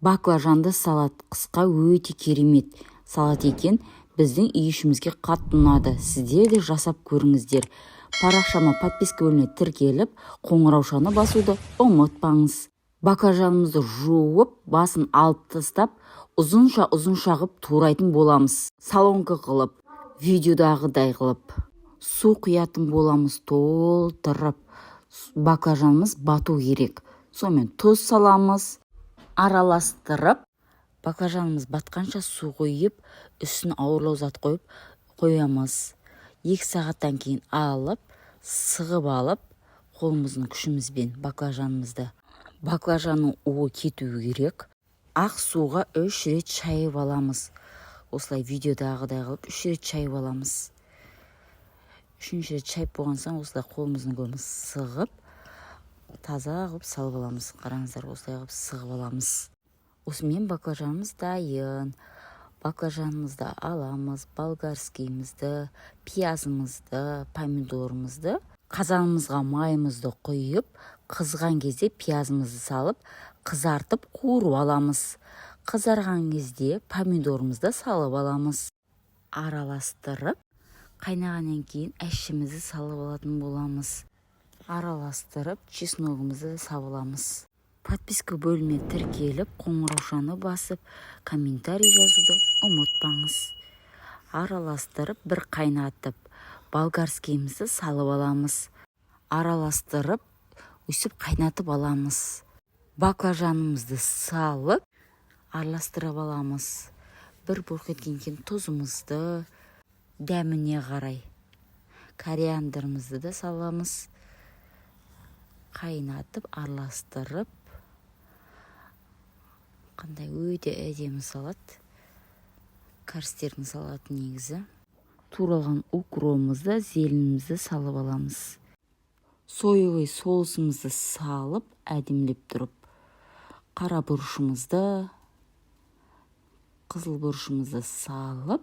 Баклажанды салат қысқа өте керемет салат екен. Біздің үй ішімізге қатты ұнады. Сіздер де жасап көріңіздер. Парақшама подписка бөліміне тіркеліп, қоңыраушаны басуды ұмытпаңыз. Баклажанымызды жуып, басын алып тастап, ұзынша ұзынша қылып турайтын боламыз, соломка қылып, видеодағыдай қылып. Су құятын боламыз толтырып, баклажанымыз бату керек. Сонымен, тұз саламыз, араластырып, баклажанымыз батқанша су құйып, үстін ауырлау зат қойып қоямыз. 2 сағаттан кейін алып, сығып алып, қолымыздың күшімізбен баклажанымызды, баклажанның уы кетуі керек. Ақ суға үш рет шайып аламыз. Осылай, видеодағыдай қылып үш рет шайып аламыз. Үшінші рет шайып болған соң, осылай қолымыздың көбін сығып, таза қылып салып аламыз. Қараңыздар, осылай қылып сығып аламыз. Осымен баклажанымыз дайын. Баклажанымызды аламыз, болгарскийімізді, пиязымызды, помидорымызды. Қазанымызға майымызды құйып, қызған кезде пиязымызды салып, қызартып, қуырып аламыз. Қызарған кезде помидорымызды салып аламыз. Араластырып, қайнағаннан кейін әшімізді салып алатын боламыз. Араластырып, чесногымызды салып аламыз. Подписка бөліміне тіркеліп, қоңыраушаны басып, комментарий жазуды ұмытпаңыз. Араластырып, бір қайнатып, болгарскийімізді салып аламыз. Араластырып, өйстіп қайнатып аламыз. Баклажанымызды салып, араластырып аламыз. Бір бұрқ еткеннен кейін тұзымызды дәміне қарай, кориандрымызды да саламыз. Қайнатып, араластырып, қандай өте әдемі салат, кәрістердің салаты негізі. Туралған укробымызды, зеленімізді салып аламыз. Соевый соусымызды салып, әдемілеп тұрып, қара бұрышымызды, қызыл бұрышымызды салып,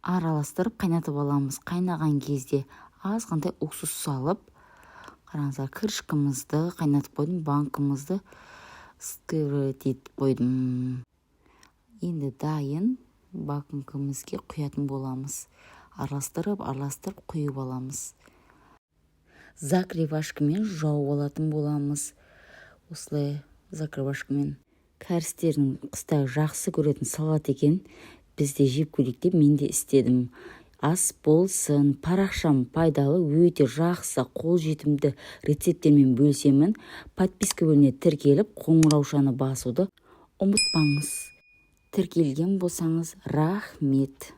араластырып, қайнатып аламыз. Қайнаған кезде азғантай уксус салып, қараңыздар, крышкамызды қайнатып қойдым, банкамызды вскрыть етіп қойдым. Енді дайын, банкімізге құятын боламыз. Араластырып, араластырып құйып аламыз. Закрывашкамен жауып алатын боламыз, осылай закрывашкамен. Кәрістердің қыста жақсы көретін салат екен. Біз де жеп көрейік деп, мен де істедім. Ас болсын! Парақшам пайдалы, өте жақсы, қолжетімді рецепттермен бөлісемін. Подписка бөліміне тіркеліп, қоңыраушаны басуды ұмытпаңыз. Тіркелген болсаңыз, рахмет.